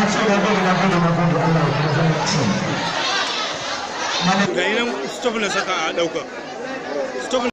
Na ce na gode, na gode, na gode. Allah ya kuma ci. Ga yi nan, stop na saka a ɗauka. Stop.